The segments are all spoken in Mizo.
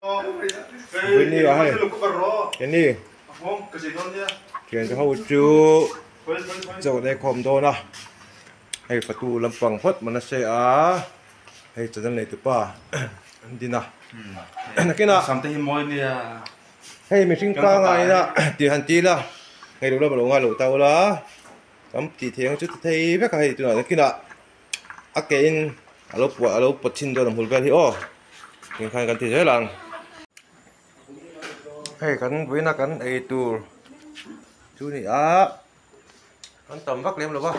Vini ah hei keini thian te ho chu chaw an ei khawm dawn a hei fatu lampang phawt man a se a hei channel nei tupa an din a nakinah hei mihring pangngai ina tih han ti ila ngei lo lam a lo ngai lo ta ula tam tih theih ang chu ti thei vek a hei tunah nakinah. A ke in a lo puah a lo pawt thin dawn a hmul vel hi aw tin khan kan ti zel ang hei kan vawiin a kan ei tur chu ni a an tam vak lem lo va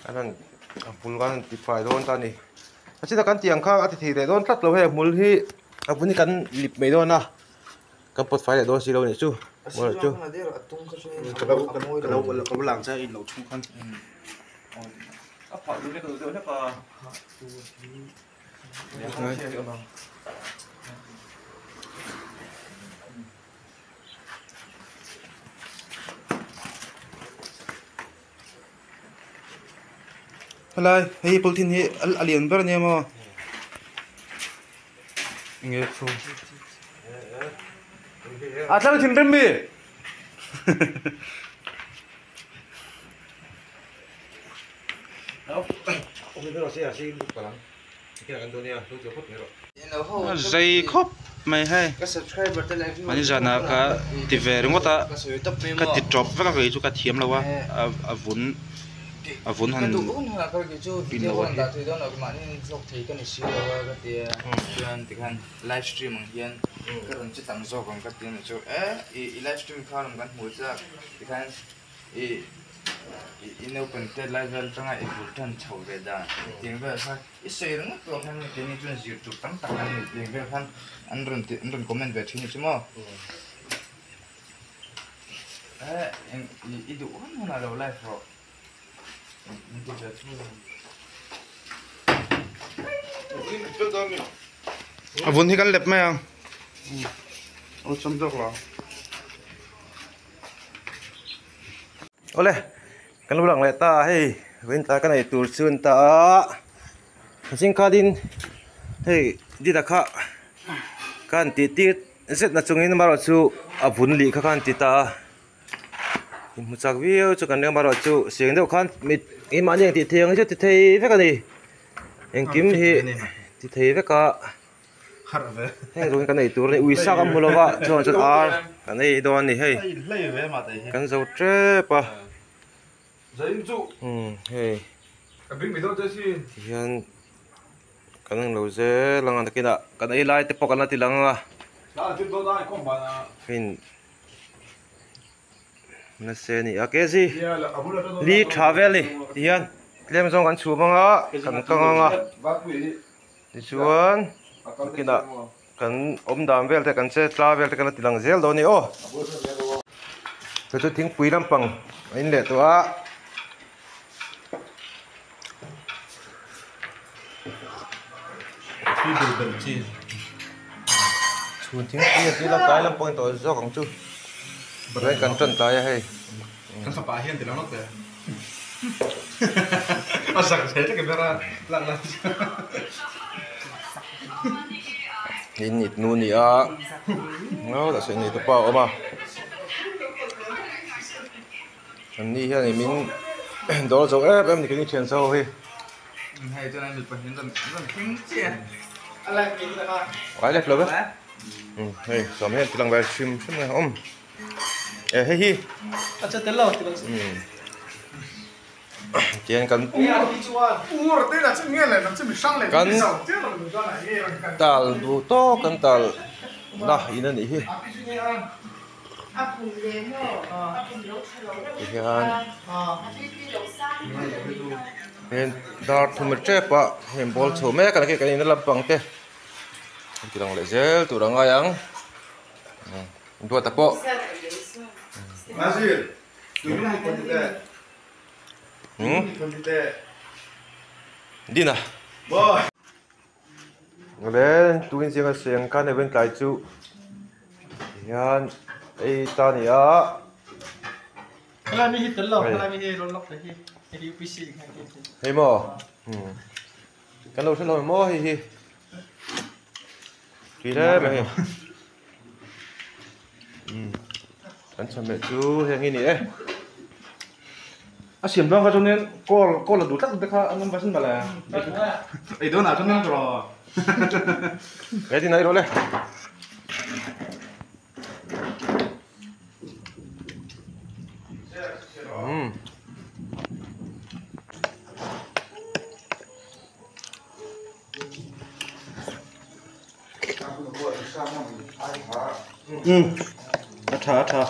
an han a hmul khan an ti fai dawn ta a ni a china kan tih ang kha a ti thei leh dawn tlat lo hei a hmul hi a vun hi kan lip mai dawn a kan pawt fai leh dawn si lo a nih chu maw chu. Helai hei polythene hi a lian ber ania maw enge chu a tlang thinrim mi. Zei khawp mai hei mahni zanah ka ti ve ringawt a ka ti tawp vek a kei chu ka thiam lo a a vun a vun han pin lo a hi. I naupang tet lai vel atanga i bul tan chho ve dan tiang vel kha i sawi ringawt pawh khan keini chuan zir tur tam tak an ni tiang vel khan an rawn ti an rawn comment ve thin a ni chu maw eh eng i duh hun hunah lo live rawh in ti ve thung a vun hi kan lep mai ang awlsam zawk lo. Awle kan lo lang leh ta a hei vawiin tlai ka nei tur chu an ta a zing khatin hei dida kha ka han tih tir zet na chungin amaherawh chu a vun lih kha ka han ti ta a inhmu chak viau chu kan ring amaherawh chu siang deuh khan mit keimahni ang tih thei ang hi chu ti thei vek a ni engkim hi ti thei vek a. Heng zawng hi kan ei tur a ni ui sak a hmu lova chuan chuan ar kan ei dawn a ni hei kan zo tep a umm hei tihian kan englo zel ang a nakinah kan ei lai te pawh kan la ti lang a hei nasa a ni a kg li tha vel a ni tihian tlem zawng kan chhum ang a kan kang ang a. Tichuan nakinah kan awm dan vel te kan che tla vel te kan la ti lang zel dawn a ni aw. Chu chu thingpui lampang a in leh tawh a. Chhun thingpui a tih tlai lampang in tawh zawk ang chu. Chuan kan tan tlai a hei. Kan fapa hian ti lang lawk teh. A zak hle hle ber a lak lai chu. In it nu ni a no lah se ni te pawh a awm a an ni hian ih min dawr zo em em ni keini thian zo hi. Hei chuan an mipa hian rawn thleng chiah a. Ai lek lo ve. Hei sawm hian ti lang ve hrim hrim a awm. Eh hei hi. A che tel lo ti lo. Tian kan kan tal duh tawk kan tal na in a nih hi. Tihian heng dar thum a tep a heng ball chho mek a ni kan in lampang te an ti lang leh zel tur a ngai ang. Duata pawh. Dina. Le tuin zinga seng khan event tlai chu hian ei ta ni a. Helai mi hi tel lo, helai mi hi rawn lawk te hi UPC Hei maw. Kan lo hre lo maw hei hi. Tui hle mai hei. Umm kan chawhmeh chu heng hi ni e. A siam dawn kha chuanin call call a duh tlat te kha an awm ve sin mawle. Ei dawnah chuanin ka raw. Ready na i rawh le. Umm. A tha a tha.